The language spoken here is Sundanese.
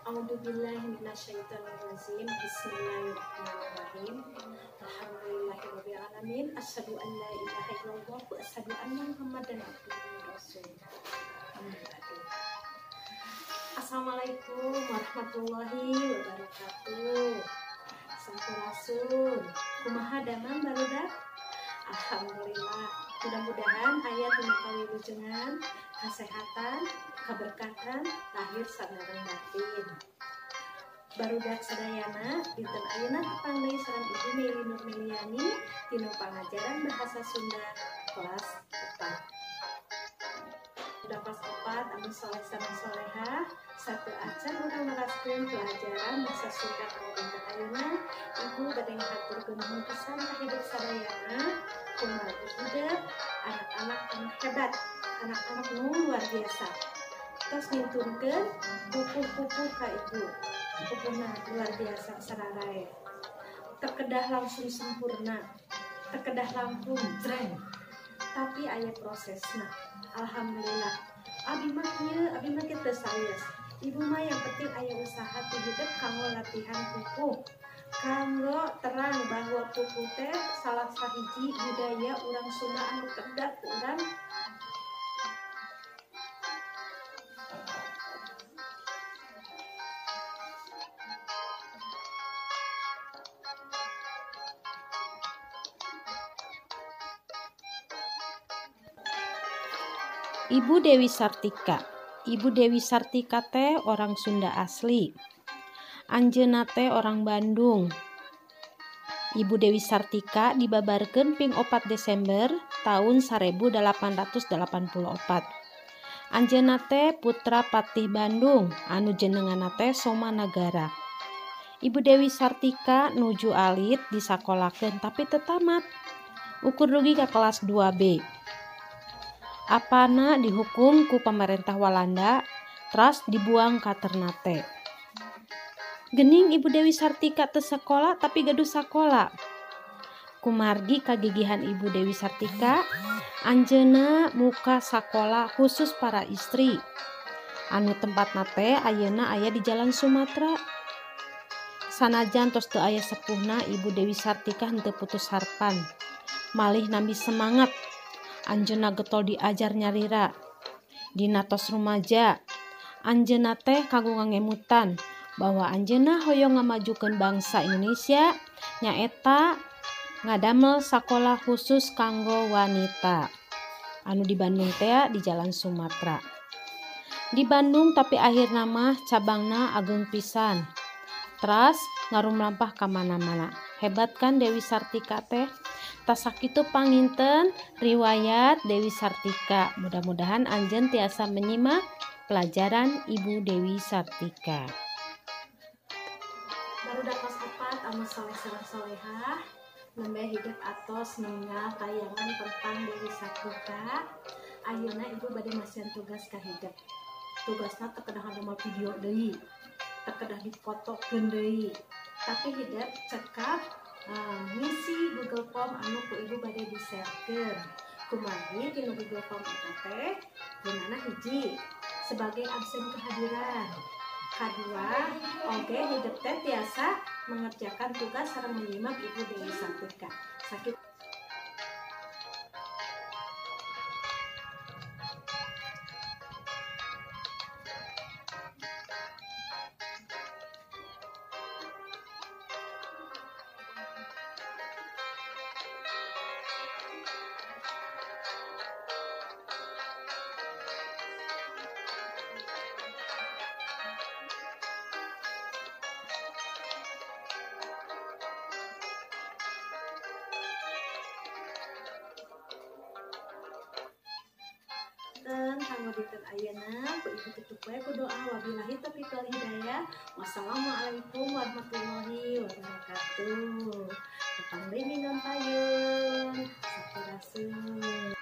A'udzubillahi minasyaitonirrajim. Bismillahirrahmanirrahim. Alhamdulillahirabbil alamin. Asyhadu an la ilaha illallah wa asyhadu anna Muhammadan abduhu wa rasuluh. Assalamualaikum warahmatullahi wabarakatuh. Sampurasun. Kumaha damang barudak? Alhamdulillah. Mudah-mudahan aya dina kawilujengan, kasehatan, kaberkatan lahir sareng batin. Barudak sadayana dinten ayeuna tepang deui sareng Ibu Meli Nurmeliani dina pangajaran bahasa Sunda kelas 4. Udah kelas 4 anu soleh sareng solehah, satu acan urang neraskeun pelajaran bahasa Sunda kana dinten ayeuna. Ibu bade ngahaturkeun nuhun pisan ka hidup sadayana kumargi hidep anak-anak anu hebat, anak-anak nu luar biasa. Tos ngintunkeun pupuh-pupuh ka ibu. Pupuhna luar biasa sararae. Terkedah langsung sempurna, terkedah langsung jreng. Tapi aya prosesna. Alhamdulillah. Abi mah kieu, abi mah kieu teu saeus. Ibu mah yang penting aya usaha ti hidep kanggo latihan pupuh. Kanggo terang bahwa pupuh teh salah sahiji budaya urang Sunda anu kedah ku urang. Ibu Dewi Sartika. Ibu Dewi Sartika teh orang Sunda asli. Anjeunna teh orang Bandung. Ibu Dewi Sartika dibabarkeun ping 4 Desember tahun 1884. Anjeunna teh putra Patih Bandung anu jenenganna teh Somanagara. Ibu Dewi Sartika nuju alit disakolakeun tapi teu tamat. Ukur dugi ka kelas 2B. Apana dihukum ku pemerintah Walanda, teras dibuang ka Ternate. Gening Ibu Dewi Sartika teu sakola tapi gaduh sakola. Kumargi kagigihan Ibu Dewi Sartika, anjeunna muka sakola khusus para istri. Anu tempatna teh ayeuna aya di Jalan Sumatera. Sanajan tos teu aya sepuhna, Ibu Dewi Sartika henteu putus harpan. Malih nambi semangat. Anjeunna getol diajar nyalira. Dina tos rumaja, anjeunna teh kagungan ngemutan bahwa anjeunna hoyong ngamajukeun bangsa Indonesia nyaeta ngadamel sakola khusus kanggo wanita anu di Bandung teh di Jalan Sumatera. Di Bandung tapi akhirna mah cabangna ageung pisan. Teras ngarumlampah ka mana-mana. Hebat kan Dewi Sartika teh? Tas sakitu panginten riwayat Dewi Sartika. Mudah-mudahan anjeun tiasa menyimak pelajaran Ibu Dewi Sartika. Barudak kelas 4 anu soleh sareng solehah, nembe hidup atos nenggal tayangan tentang Dewi Sartika. Ayeuna ibu bade masihan tugas ka hidep. Tugasna teu kedah ngadamel video deui, teu kedah difotokeun deui. Tapi hidep cekap ngisi Google Form anu ku ibu bade di-sharekeun. Kumargi dina Google Form eta teh gunana hiji sebagai absen kehadiran. Kadua, oge hidep teh tiasa mengerjakan tugas sareng menyimak Ibu Dewi Sartika. Sakit kanggo dinten ayeuna ku ibu tutup wae ku doa wabillahi taufiq wal hidayah. Wassalamualaikum warahmatullahi wabarakatuh. Tepang deui minggon payun. Sampurasun.